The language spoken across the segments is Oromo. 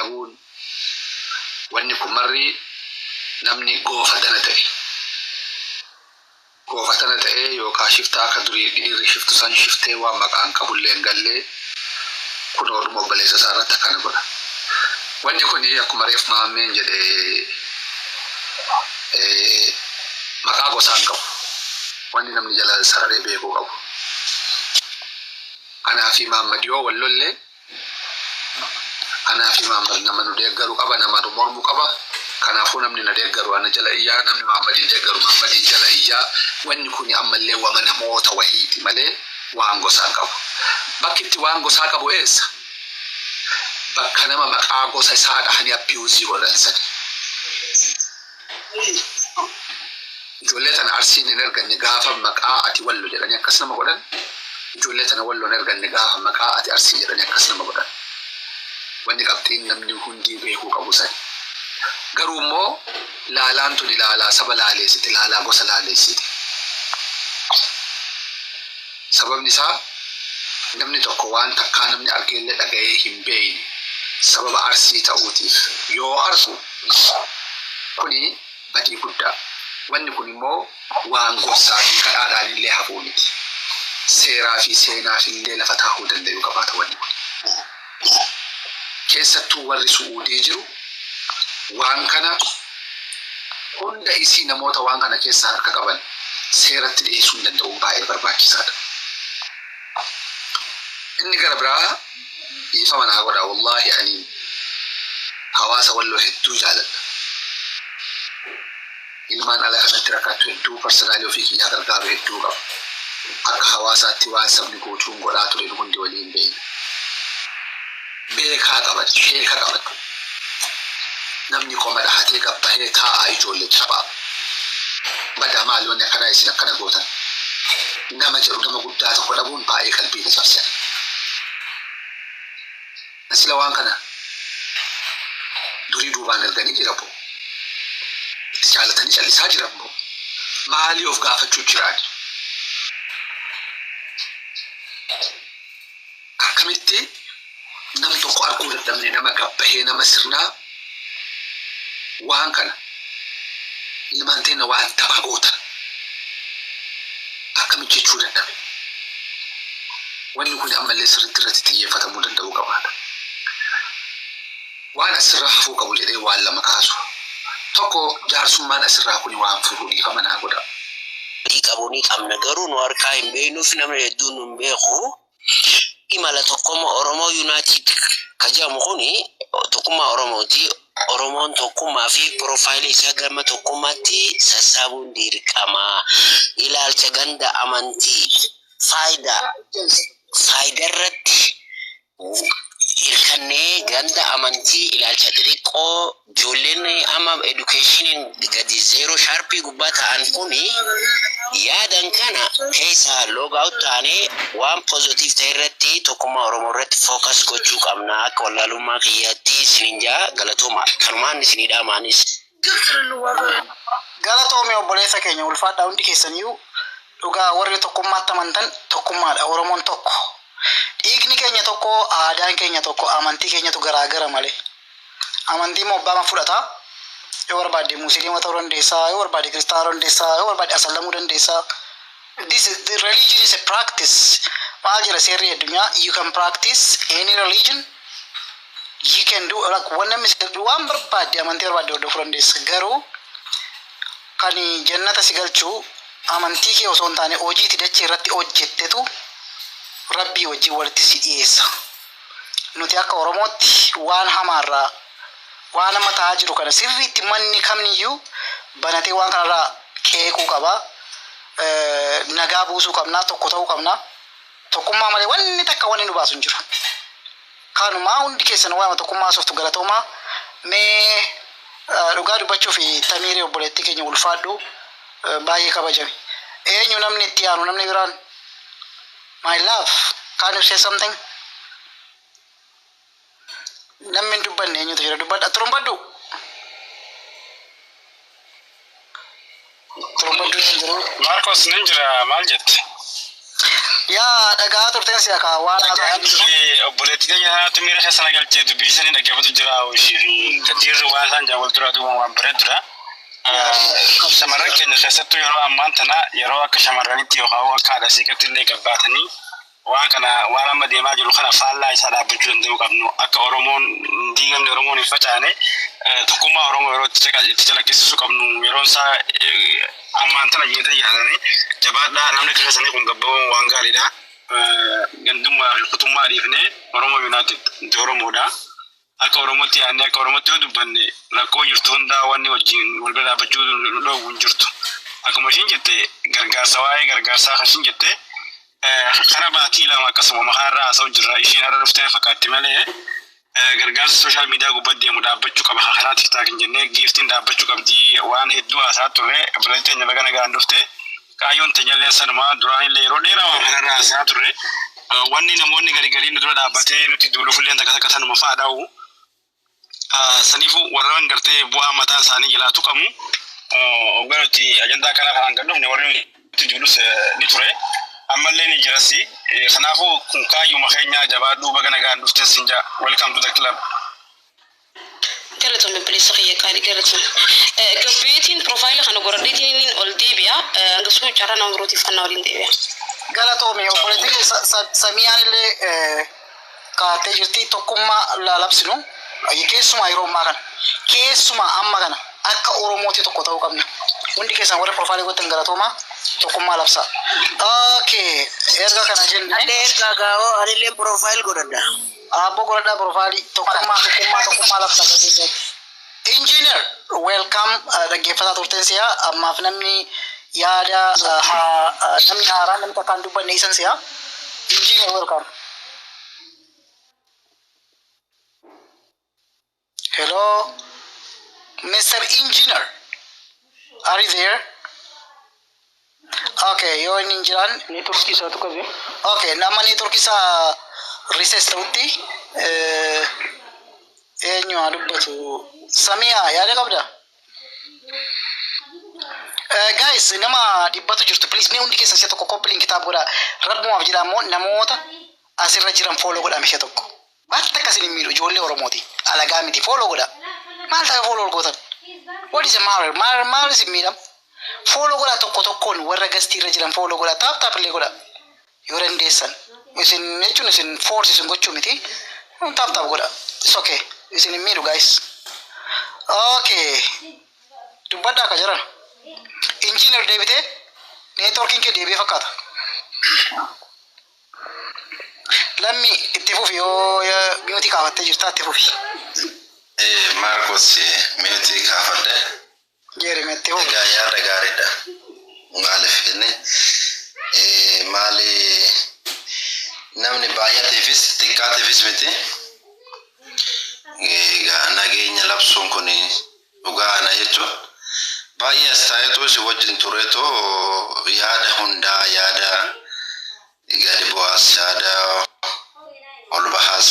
dadhabuun wanni kun marri namni goofatana ta'e. Goofatana ta'ee yookaan shiftaa akka durii dhiirri shiftu san shiftee waan maqaan qabullee hin gallee kunoodhuma obboleessa isaa irratti akkana godha. Wanni kun akkuma reef maammeen jedhee maqaa gosaa hin qabu. Wanni namni jala sararee beekuu qabu. Anaa fi Maammad yoo wal lolle anaa fi Maammad nama nu deeggaru qaba, nama nu mormu qaba. Kanaafuu namni na deeggaru ana jala iyyaa, namni Maammadin deeggaru Maammadin jala iyyaa. Wanni kun ammallee wama namoota wahiiti malee waan gosaa hin qabu. Bakki itti waan gosaa qabu eessa? Bakka nama maqaa gosa isaa dhahanii abuse godhan sani. Ijoollee tana Arsiin hin erganne gaafa maqaa ati Wallo jedhanii akkas nama godhan. Ijoollee tana Wallo hin erganne gaafa maqaa ati Arsii jedhanii akkas nama godhan. Wanni qabxiin namni hundii beekuu qabu sani. Garuu immoo laalaan tuni laalaa saba laaleessite, laalaa gosa laaleessite. Sababni isaa namni tokko waan takkaa namni argeellee dhaga'ee hin beeyne sababa Arsii ta'uutiif yoo argu kuni badii guddaa. Wanni kun immoo waan gorsaa fi kadhaadhaan illee hafuu miti. Seeraa fi seenaaf illee lafa taahuu dandayu qabaata wanni kun. Keessattuu warri Su'uudii jiru waan kana hunda isii namoota waan kana keessaa harka qaban seeratti dhiyeessuun danda'uun baay'ee barbaachisaadha. Inni gara biraa dhiifama naa godhaa wallaahi ani hawaasa Walloo hedduu jaaladha. Ilmaan ala kanatti rakkattu hedduu personally ofii kiyyaa gargaaru hedduu qaba. Akka hawaasaatti waan sabni guutuun godhaa ture nu hundi waliin beeyna. Beekaa qaban, sheeka qaban. Namni qoma dhahatee gabbahee taa'aa ijoolle caphaa. Badaa maali wanni akkanaa isin akkana gootan. Nama jedhu nama guddaa tokko dhabuun baay'ee qalbii na cabse. Sila waan kana durii duubaan erganii jira boo. Itti jaalatanii callisaa jiran boo. Maalii of gaafachuu jiraani? Akkamitti nam tokko arguu dadhabne nama gabbahee nama sirnaa waan kana ilmaan teenna waan taphaa gootan akkamitti jechuu dadhabe? Wanni kun ammallee sirriitti irratti xiyyeeffatamuu danda'uu qabaata. Waan asirraa hafuu qabu jedhee waan lama kaasu. Tokko jaarsummaan asirraa kuni waan furuu dhiifama naa godhaa. Qabu ni qabna garuu nu harkaa hin beeknuuf namni hedduun nu hin beeku. Imala tokkummaa Oromoo United ka jedhamu kuni tokkummaa Oromooti. Oromoon tokkummaa fi piroofaayilii isaa gama tokkummaatti sassaabuun dirqama. Ilaalcha ganda amantii faayidaa faayidaa irratti hirkannee ganda amantii ilaalcha xixiqqoo ijoolleen amma educationiin gadi zero sharpii gubbaa ta'an kuni yaadan kana keessa log out taanee waan positive ta'e irratti tokkummaa Oromoo irratti focus gochuu qabna akka wallaalummaa kiyyaatti isinin jaa galatooma kanumaan isinii dhaamaanis. Galatoomi obboleessa keenya, ulfaadhaa hundi keessaniyyuu. Dhugaa warri tokkummaatti amantan tokkummaadha. Oromoon tokko. Dhiigni keenya tokko, aadaan keenya tokko, amantii keenyatu garaagara malee. Amantii immoo abbaa fudhata. Yoo barbaadde Musliima ta'uu dandeessaa, yoo barbaadde Kiristaana ta'uu dandeessaa, yoo barbaadde asallamuu dandeessaa. This is the religion is a practice. Maal jedha seerri addunyaa? You can practice any religion. You can do like waan namni waan barbaadde amantii barbaadde hordofuu dandeessa. Garuu kan jannata si galchuu amantii kee osoo hin taane hojiitti dachee irratti hojjettetu Rabbii wajjin walitti si dhiyeessa. Nuti akka Oromootti waan hamaarraa waan amma ta'aa jiru kana sirriitti manni kamiyyuu banatee waan kanarraa qeequu qaba. Nagaa buusuu qabna, tokko ta'uu qabna. Tokkummaa malee wanni takka wanni nu baasu hin jiru. Kanumaa hundi keessan waa'ima tokkummaa haasoftu galatoomaa. Mee dhugaa dubbachuu fi Tamiiree obboleettii keenya ulfaadhu, baay'ee kabajami. Eenyu namni itti aanu, namni biraan? My love, can you say something? Namni hin dubbanne eenyutu jira? Dubbadha. Turumbadhu. Turumbadhu hin jiru. Maarkos, nin jira, maal jette? Yaa dhagaa turteen si akka waan haasa'aa jiru. Obboleettii keenya sanatti miira keessa na galchee dubbii sanii dhaggeeffatu jira ishii fi kadiirri waan isaan jaa wal duraa duuba waan bareedudha. Shamarran keenya keessattuu yeroo ammaan tana yeroo akka shamarranitti yookaan akka haadha siiqatti illee gabbaatanii waan kana, waan amma deemaa jiru kana faallaa isaa dhaabbachuu danda'uu qabnu. Akka Oromoon hin diigamne, Oromoon hin facaane, tokkummaa Oromoo yeroo itti calaqqisiisuu qabnu yeroon isaa ammaan tana jeetee yaadanii. Jabaadhaa, namni keessanii kun gabbaa'uun waan gaariidha. Gandummaa fi kutummaa dhiifnee Oromoo United nuti Oromoodha. Akka Oromootti yaadnee akka Oromootti yoo dubbanne rakkoo jirtu hundaa wanni wajjin wal bira dhaabbachuu nu dhoowwu hin jirtu. Akkuma ishiin jette, gargaarsa, waa'ee gargaarsaa kan ishiin jette, kara baatii 2 akkasuma makaarraa haasa'u jirra. Ishiin har'a dhuftee fakkaatti malee gargaarsa social media gubbatti deemu dhaabbachuu qaba. Karaa TikTok hin jennee giiftiin dhaabbachuu qabdi, waan hedduu haasaa turre. Obboleettii teenya, baga nagaan dhufte. Kaayyoon teenyallee sanuma. Duraan illee yeroo dheeraa waan kanarraa haasaa turre. Wanni namoonni gari gariin nu dura dhaabbatee nuti duuluuf illee takka takka sanuma fa'aa dha'u. Saniifuu warreen gartee bu'aa mataa isaanii jalaa tuqamu, hoggaa nuti ajandaa kanaa kanaan gad dhufne warri nuti duulus ni ture. Ammallee ni jiras. Kanaafuu kun kaayyuma keenya. Jabaadhuu, baga nagaan dhufte sin jaa. Welcome to the club. Galatoome, bilisa kiyya qaalii, galatoome. Gabbeetiin profile kana godhadheetiin inni ol deebi'a. Hangasuma carraa nama birootiif kan waliin deebi'a. Galatoomi, obboleettii Samiyaan illee kaatee jirti. Tokkummaa laalabsinu, keessumaa yeroo ammaa kana, keessumaa amma kana akka Oromooti tokko ta'uu qabna. Hundi keessan warri profile godhatan galatoomaa, tokkummaa labsaa. Okay, erga kana jenne. Adde ergaa gaa'oo anillee profile godhadha. Abboo, godhadhaa profile. Tokkummaa, tokkummaa, tokkummaa labsaa. Engineer, welcome. Dhaggeeffataa turteen si'a ammaaf namni yaada namni haaraan namni takkaan dubbanne isan si'a. Engineer, welcome. Hello, Mr. Engineer, are you there? Okay, yoo inni hin jiraan. Networkii isaatu qabe. Okay, nama network isaa recess ta'utti eenyu haa dubbatu? Samiyaa, yaada qabda? Guys, nama 100tu jirtu. Please, mee hundi keessan si'a tokko copy link kitaaba godhaa. Rabbumaaf jedha ammoo namoota asirra jiran follow godhaa ishee tokko. Waan takka isin hin miidhu, ijoollee Oromooti. Alagaa miti, follow godhaa. Maal ta'a follow gootan? What is the matter? Maal maal isin miidham? Follow godhaa, tokko tokkoon warra guestii irra jiran follow godhaa. Tap tap illee godhaa. Yoo dandeessan. Isin jechuun isin force isin gochuu miti. Tap tap godhaa. It's okay. Isin hin miidhu, guys. Okay. Dubbadhaa akka jiran. Engineer, deebitee networkiin kee deebi'ee fakkaata. Lammi, itti fufi, yoo mute kaafattee jirta itti fufi. Maarkos, mute kaafadhe. Jeerime, itti fufi. Egaa yaada gaariidha. Maaliif inni maali, namni baay'ateefis xiqqaateefis miti. Egaa nageenya labsuun kun dhugaa ana jechuun baay'ee as taa'eetoo si wajjin tureetoo yaada hundaa, yaada gadi bu'aas, yaada ol bahaas,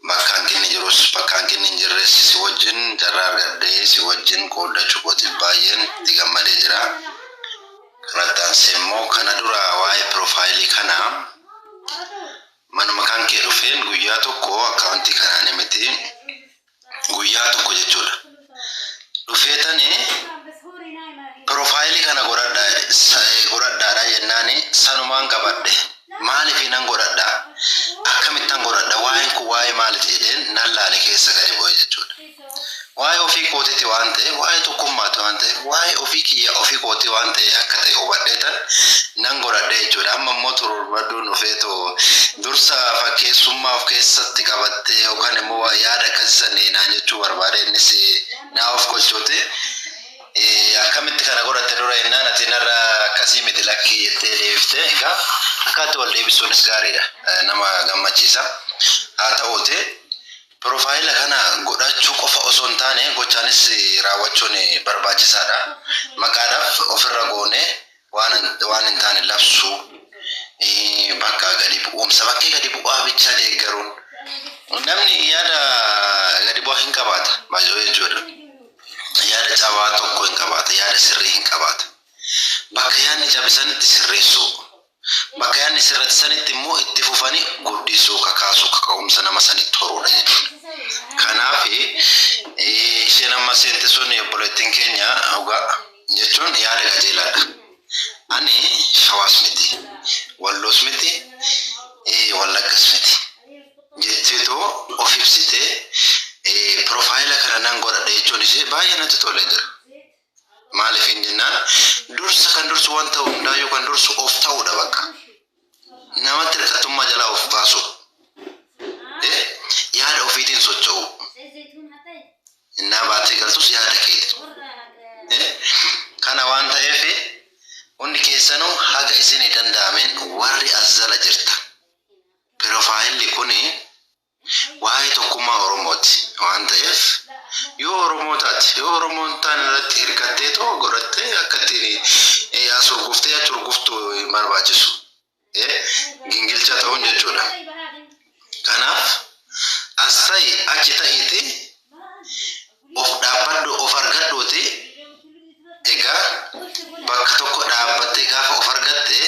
bakka hanqinni jirus, bakka hanqinni hin jirres si wajjin carraa argadhee si wajjin qooddachuu kootiif baay'een itti gammadee jira. Kanatti aansee immoo kana dura waa'ee profile kanaa manuma kan kee dhufeen guyyaa tokko account kanaan miti, guyyaa tokko jechuudha. Dhufeetani profile kana godhadhaadha jennaani sanumaan qabadhe. Maaliif nan godhadha, akkamittan godhadha, waa'een kun waa'ee maaliiti jedheen nan laale, keessa gadi bu'e jechuudha. Waa'ee ofii kootiiti waan ta'eef, waa'ee tokkummaati waan ta'eef, waa'ee ofii kiyya ofii kootii waan ta'e akka ta'e hubadheetan nan godhadhe jechuudha. Amma immoo tururbadduun dhufeetoo dursa fakkeessummaa of keessatti qabattee yookaan immoo yaada akkasii sanii naan jechuu barbaade, innis naa of kolchoote. Akkamitti kana godhatte dura jennaan, ati narra akkasii miti lakkii jettee deebiftee. Egaa akkaatti wal deebisuunis gaariidha, nama gammachiisa. Haa ta'uuti profile kana godhachuu qofa osoo hin taane gochaanis raawwachuun barbaachisaadha. Maqaadhaaf ofirra goone waan hin taane labsuu, bakka gadi bu'uumsa bakkee gadi bu'aa bichaa deeggaruun, namni yaada gadi bu'aa hin qabaata baay'ee jechuudha. Yaada cabaa tokko hin qabaata, yaada sirrii hin qabaata. Bakka yaadni cabisanitti sirreessuu, bakka Beekumsa nama sanitti horuudha jechuudha. Kanaaf isheen amma seente sun obboleettiin keenya dhugaa jechuun yaada qajeelaadha. Ani Shawaas miti, Walloos miti, Wallaggas miti. Jetteetoo of ibsite profile kana nan godhadha jechuun ishee baay'ee natti tolee jira. Maaliif hin jennaan, dursa kan dursu wanta hundaayyuu kan dursu of ta'uudha bakka. Namatti hirkattummaa jalaa of baasu. Yaada ofiitiin socho'u. Innaa baatee galtus yaada keeti. Kana waan ta'eef hundi keessanuu haga isinii danda'ameen warri as jala jirta. Profile kuni waa'ee tokkummaa Oromooti waan ta'eef, yoo Oromoo taate, yoo Oromoo hin taane irratti hirkattee too godhattee akka ittiin as urguftee achi urguftu hin barbaachisu. Gingilcha ta'uun jechuudha. Kanaaf as ta'i, achi ta'iiti, of dhaabbadhu, of argadhuuti. Egaa bakka tokko dhaabbattee gaafa of argatte,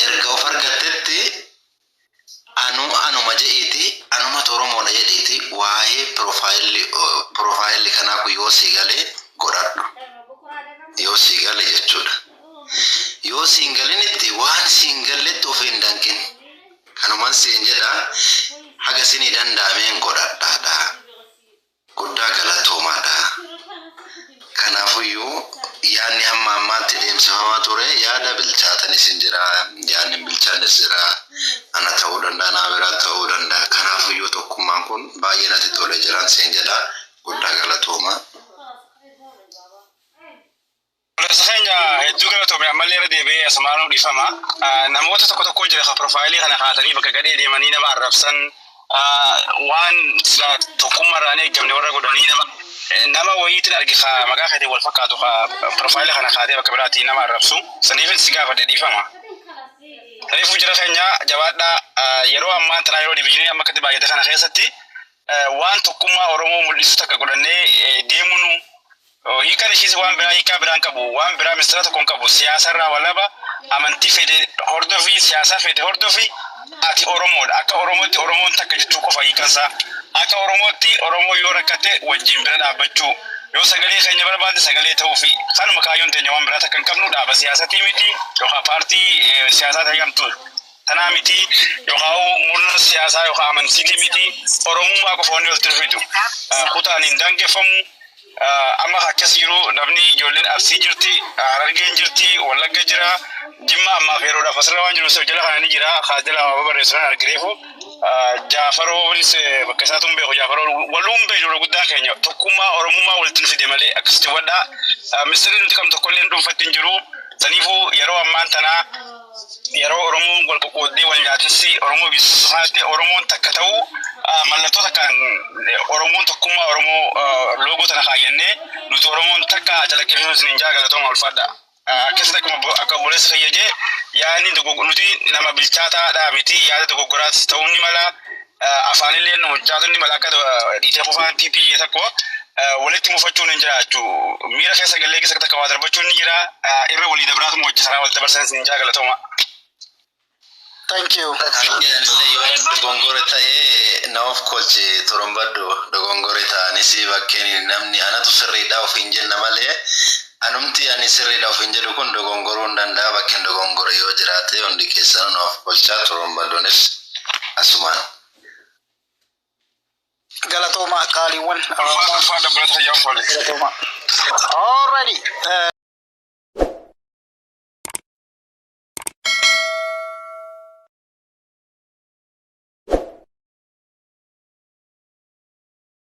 erga of argattetti anu anuma jedhiiti, anumatu Oromoodha jedhiiti, waa'ee profile kanaa kun yoo sii galee godhadhu. Yoo sii gale jechuudha. Yoo siin galinitti waan siin galletti of hin danqin. Kanuman siin jedha, haga sinii danda'ameen godhadhaadha. Guddaa galatoomaadha. Kanaafuyyuu yaadni hamma ammaatti deemsifamaa ture yaada bilchaatanis hin jira, yaadni hin bilchaannes jira. Ana ta'uu danda'a, nama biraa ta'uu danda'a. Kanaafuyyuu tokkummaan kun baay'ee natti tolee jiran siin jedha. Guddaa galatooma. Obboleessa keenya, hedduu galatoome. Ammallee irra deebi'ee asumaanuu dhiifama. Namoota tokko tokko jira ka profile kana kaatanii bakka gadhee deemanii nama arrabsan, waan sila tokkummaa irraa hin eeggamne warra godhanii, nama wayiitiin arge ka maqaa keetiin wal fakkaatu ka profile kana kaatee bakka biraatiin nama arrabsu. Saniifin si gaafadhe, dhiifama. Saniifuu jira keenya, jabaadhaa. Yeroo ammaan tanaa, yeroo division amma akkatti baay'ate kana keessatti, waan tokkummaa Oromoo mul'isu takka godhannee deemuunu hiikaan ishiis waan biraa, hiikaa biraan qabu, waan biraa mistira tokko hin qabu. Siyaasarraa walaba, amantii fedhe hordofii, siyaasaa fedhe hordofii, ati Oromoodha. Akka Oromootti Oromoon takka jechuu qofa hiikansaa. Akka Oromootti Oromoo yoo rakkate wajjin bira dhaabbachuu, yoo sagalee keenya barbaade sagalee ta'uu fi kanuma kaayyoon teenya. Waan biraa takka hin qabnu. Dhaaba siyaasatii miti yookaan paartii siyaasaa ta'e tanaa miti yookaan murna siyaasaa yookaan amantiitii miti. Oromummaa qofa wanni walitti fidu kutaan hin daangeffamu. Amma akkas jiru namni ijoolleen Arsii jirti, Harargeen jirti, Wallagga jira, Jimma ammaaf yeroodhaaf asirra waan jiru jala kana ni jira. Kaas jala waa barreessu nan argireefu Jaafaroonis bakka isaatu hin beeku. Jaafaroo waluun beeku. Guddaan keenya tokkummaa Oromummaa walitti nu fide malee akkasitti hubadhaa. Ministeerri nuti qabnu tokkollee dhuunfatti hin jiru. Saniifuu yeroo ammaan tanaa, yeroo Oromoon wal qoqqooddee wal nyaatinsi Oromoo biisuutti, Oromoon takka ta'uu mallattoo takkaan Oromoon tokkummaa Oromoo logo tana kaayyannee nuti Oromoon takka calaqqisiisuun isin jaa. Galatooma, ulfaadha. Akkasitti akkuma akka obboleessa kiyya jee, yaadni nuti nama bilchaataadhaa miti, yaada dogoggoraas ta'uu ni mala, afaanillee nu hojjaatu ni mala, akka dhiitee qofaan PP tokko walitti mufachuun hin jiraachuu, miira keessa gallee keessa takka waa darbachuun ni jira, irra walii dabraatuma hojjetanaa wal dabarsan isin jaa. Galatooma. Thank you. Anillee yoo dogongore ta'ee na of kolche torombadhu. Dogongore ta'anis bakkeen namni anatu sirriidha of hin jenna malee, anumti ani sirriidha of hin jedhu kun dogongoruu hin danda'a. Bakkeen dogongore yoo jiraate hundi keessanuu na of kolchaa, torombadhuunis asumaan. Galatooma, qaaliiwwan. Ulfaadha, obboleessa kiyya, of Galatooma. Alrighty.